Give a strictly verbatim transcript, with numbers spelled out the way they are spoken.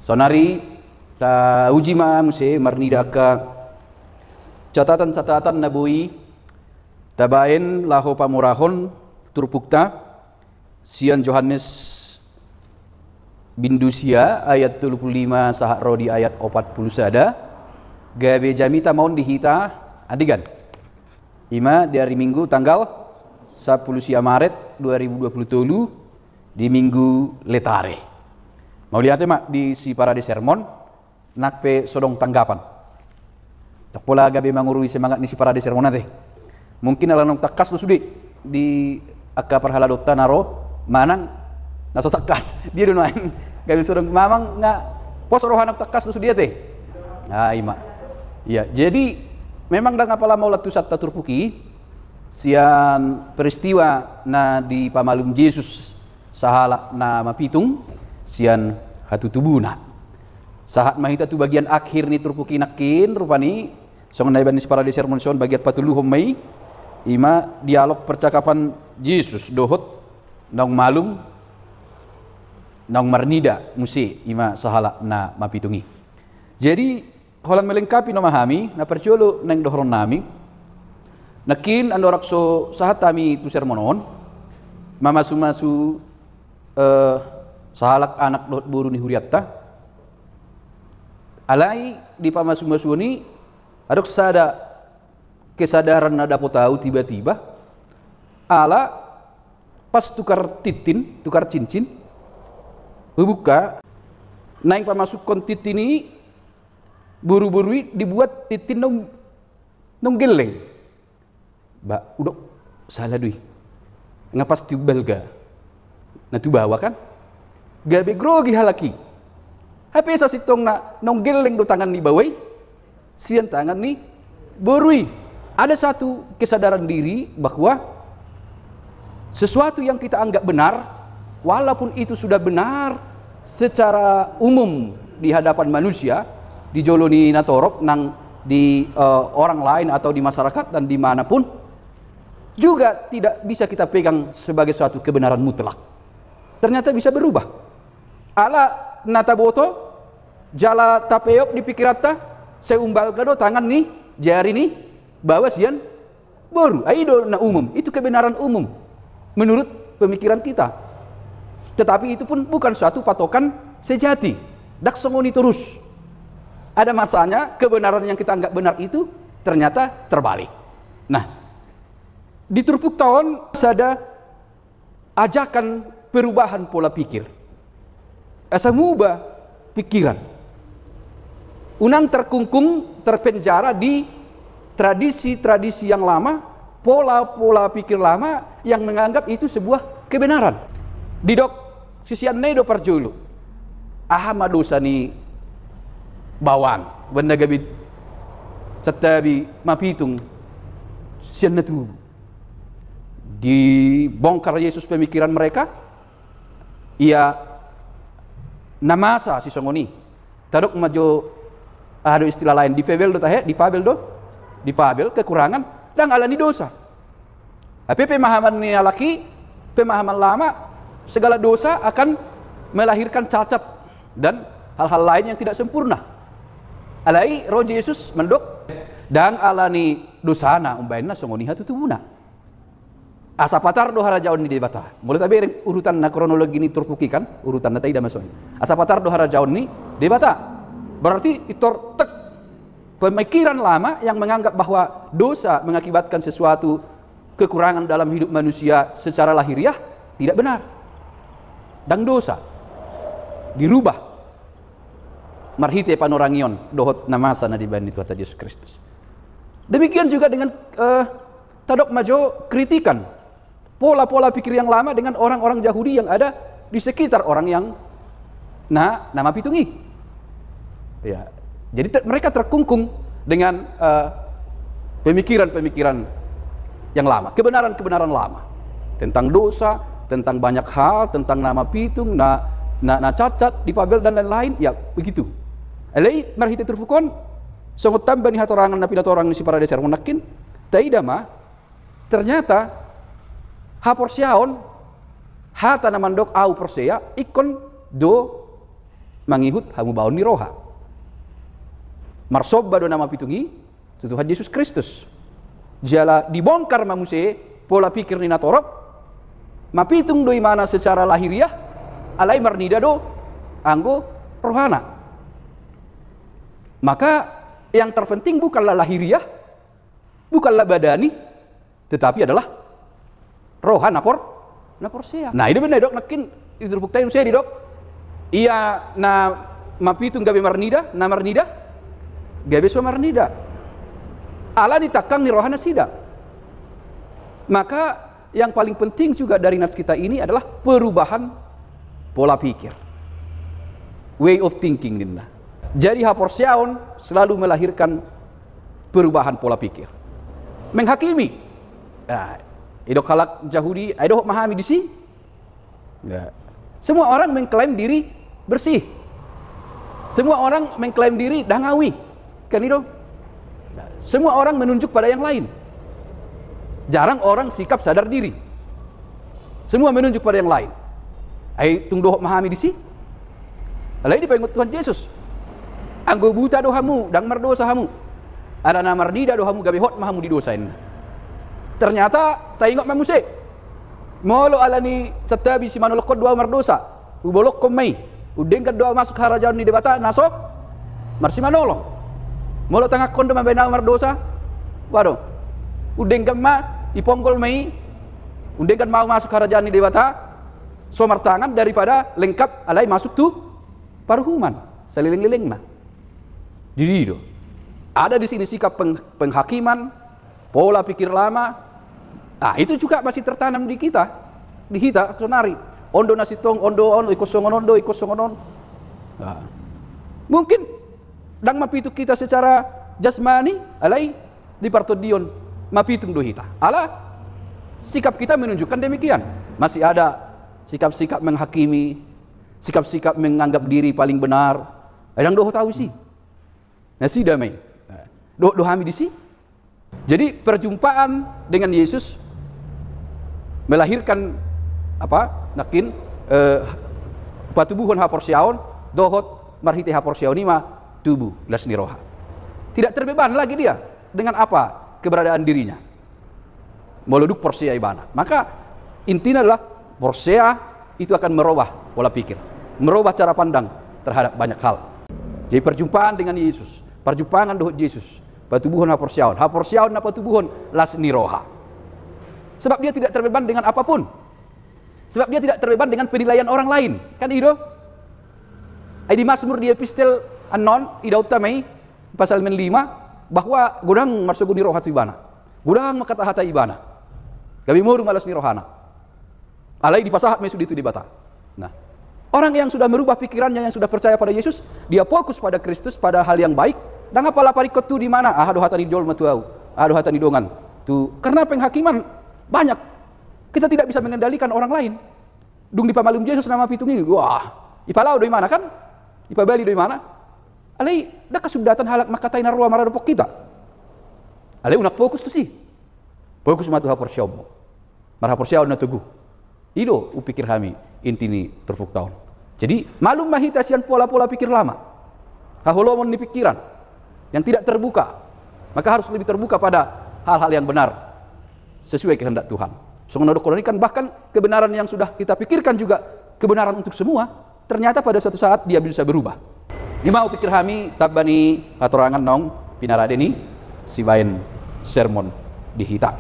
Saonari tauji ma muse marnida angka catatan-catatan na boi tabaen laho pamurahon turpukta sian Johannes bindu sia ayat tolu pulu lima sahat ro di ayat opat pulu sada. Gabe jamita ma on di hita andigan. Ima di ari Minggu tanggal sampulu sia Maret dua ribu dua pulu tolu, di Minggu Letare. Mauliate ma di siparade sermon, nang pe so adong tanggapan. Ndang pola gabe mangurui semangat ni siparade sermon ate. Mungkin ala naung tangkas do sude di angka parhaladonta na ro manang na so tangkas. Dia do nuaeng gabe so adong mamang nga pos roha naung tangkas do sude ate. Ah, ima. Iya, jadi memang ndang apala mauliate tu santa turpuk i sian peristiwa na dipamalum Jesus sahalak na mapitung sian hatutubuna. Sahat ma hita tu bagian akhir ni turpuk i nangkin, rupani songon na ibaen ni siparade sermon son bagian patoluhon ma i, ima dialog percakapan Jesus dohot naung malum, naung marnida muse ima sahalak na mapitung i. Jadi holan melengkapi nama hami, na parjolo naeng dohonon nami. Nangkin andorang so sahat hami tu sermon on, mamasu-masu eh, sahalak anak dohot boru ni hurianta. Alai di pamasu-masuon i adong sada kesadaran na dapot au tiba-tiba, ala pas tukar tintin, tukar cincin, hubuka, naeng pamasukhon tintin i, boru-boru i dibuat tintin naung, naung gelleng. Ba, udok, sala do i. Nga pas tu balga. Na tu baoa kan? Gabe grogi halak i. Hape sasintongna naung gelleng do tangan ni baoa i sian tangan ni boru i. Ada satu kesadaran diri bahwa sesuatu yang kita anggap benar, walaupun itu sudah benar secara umum di hadapan manusia, di jolo ni natorop nang di eh, orang lain atau di masyarakat dan dimanapun, juga tidak bisa kita pegang sebagai suatu kebenaran mutlak. Ternyata bisa berubah. Ala na taboto, jala tapeop di pikiranta, sai umbalga do tangan ni jari ni baoa sian boru. Ai i do na umum, itu kebenaran umum menurut pemikiran kita. Tetapi itu pun bukan suatu patokan sejati. Ndang songon i torus. Ada masanya kebenaran yang kita anggap benar itu ternyata terbalik. Nah, di turpukta on sada ajakan perubahan pola pikir. Asa muba pikiran. Unang terkungkung, terpenjara di tradisi-tradisi yang lama, pola-pola pikir lama yang menganggap itu sebuah kebenaran. Didok siseanna i do parjolo, aha ma dosa ni baoan, umbaen na gabe santabi mapitung sian na tubu. Dibongkar Jesus pemikiran mereka, ia na masa sisongon i. Tadok ma jo, aha do istilah lain, difabel do tahe, difabel do, difabel kekurangan, ndang ala ni dosa. Hape pemahaman ni halak i, pemahaman lama, segala dosa akan melahirkan cacat dan hal-hal lain yang tidak sempurna. Alai ro Jesus mandok, ndang ala ni dosana umbaen na songon i hatutubuna. Asa patar do harajaon ni Debata. Molo tabereng urutan na kronologi ni turpuk i kan, urutan na taida ma songon i. Asa patar do harajaon ni Debata. Berarti itor tek, pemikiran lama yang menganggap bahwa dosa mengakibatkan sesuatu kekurangan dalam hidup manusia secara lahiriah tidak benar. Ndang dosa. Dirubah marhite panorangion dohot na masa na dibaen ni Tuhanta Jesus Kristus. Demikian juga dengan eh, tadok ma jo kritikan pola-pola pikir yang lama dengan orang-orang Yahudi yang ada di sekitar orang yang na, na mapitung i. Ya. Jadi te- mereka terkungkung dengan eh, pemikiran-pemikiran yang lama, kebenaran-kebenaran lama tentang dosa, tentang banyak hal, tentang na mapitung, na, na, na cacat, difabel dan lain-lain, ya begitu. Alai marhite turpuk on, songon tamba ni hatorangan na pinatorang ni siparade sermon nangkin, taida ma, ternyata haporseaon, hata na mandok au porsea, ingkon do mangihut hamubaon ni roha. Marsomba do na mapitung i tu Tuhan Jesus Kristus. Jala dibongkar ma muse pola pikir ni natorop, mapitung do imana secara lahiriah, alai marnida do anggo rohana. Maka yang terpenting bukanlah lahiriah, bukanlah badani, tetapi adalah roha na por-, na porsea. Nah, i do umbahen na didok nangkin di turpukta i muse didok, ia na mapitung gabe marnida, na marnida gabe so marnida. Alani tangkang ni roha nasida. Maka yang paling penting juga dari nas kita ini adalah perubahan pola pikir. Way of thinking ninna. Jadi haporseaon selalu melahirkan perubahan pola pikir. Menghakimi. Nah, didok halak Jahudi, ai dohot ma hami disi? Enggak. Semua orang mengklaim diri bersih. Semua orang mengklaim diri dang au i. Kan i do? Semua orang menunjuk pada yang lain. Jarang orang sikap sadar diri. Semua menunjuk pada yang lain. Ai tung dohot ma hami disi? Alai dipaingot Tuhan Jesus. Anggo buta do hamu, dang mardosa hamu. Ala na marnida do hamu gabe hot ma hamu di dosa, ninna. Ternyata taingot ma muse. Molo alani santabi simanolongkon do au mardosa, hubolongkon ma i. Undenggan do au masuk harajaon ni Debata na so marsimanolong. Molo tanganhon do mambahen au mardosa, waduh. Undenggan ma, diponggol ma i. Undenggan ma au masuk harajaon ni Debata so martangan daripada lengkap alai masuk tu paruhuman saleleng-lelengna. Jadi i do. Ada di sini sikap peng-, penghakiman, pola pikir lama. Ah, itu juga masih tertanam di kita, di hita saonari. On do na sintong, on do on, ingkon songon on do, ingkon songon on. Nah, mungkin dang mapitung hita secara jasmani, alai di partondion mapitung do hita. Ala sikap kita menunjukkan demikian. Masih ada sikap-sikap menghakimi, sikap-sikap menganggap diri paling benar. Ai dang dohot au disi. Nasida ma i. Dohot do hami disi? Jadi perjumpaan dengan Yesus melahirkan apa? Nangkin, eh, patubuhon haporseaon, dohot marhite haporseaon i ma tubu las ni roha. Tidak terbeban lagi dia dengan apa keberadaan dirinya. Molo dung porsea ibana. Maka intina adalah porsea itu akan merubah pola pikir, merubah cara pandang terhadap banyak hal. Jadi perjumpaan dengan Yesus, perjumpaan dohot Yesus, patubuhon haporseaon, haporseaon na patubuhon las ni roha. Sebab dia tidak terbeban dengan apapun. Sebab dia tidak terbeban dengan penilaian orang lain. Kan i do? Ai di Mazmur, di epistel annon, idaonta ma i, pasal lima, bahwa godang marsogo ni roha tu ibana. Godang manghatahata ibana. Gabe moru ma las ni rohana. Alai dipasahat ma i sude tu Debata. Nah, orang yang sudah merubah pikirannya, yang sudah percaya pada Yesus, dia fokus pada Kristus, pada hal yang baik. Dang apala paringkot tu di mana, aha do hata ni jolma tu au, aha do hata ni dongan tu. Karena penghakiman banyak. Kita tidak bisa mengendalikan orang lain. Dung dipamalum Jesus na mapitung i, wah, ipalaho do imana kan? Ipabali do imana? Alai dang hasundatan halak mangkatai na roa maradophon hita. Alai unang fokus tusi. Fokus ma tu haporseaonmu. Marhaporseaon na togu. I do hupikir hami inti ni turpukta on. Jadi malum ma hita sian pola-pola pikir lama. Haholomon ni pikiran yang tidak terbuka. Maka harus lebih terbuka pada hal-hal yang benar sesuai kehendak Tuhan. Songon na didok on i kan, bahkan kebenaran yang sudah kita pikirkan juga kebenaran untuk semua, ternyata pada suatu saat dia bisa berubah. I ma hupikir hami tamba ni hatorangan naung pinarade ni sibaen sermon di hita.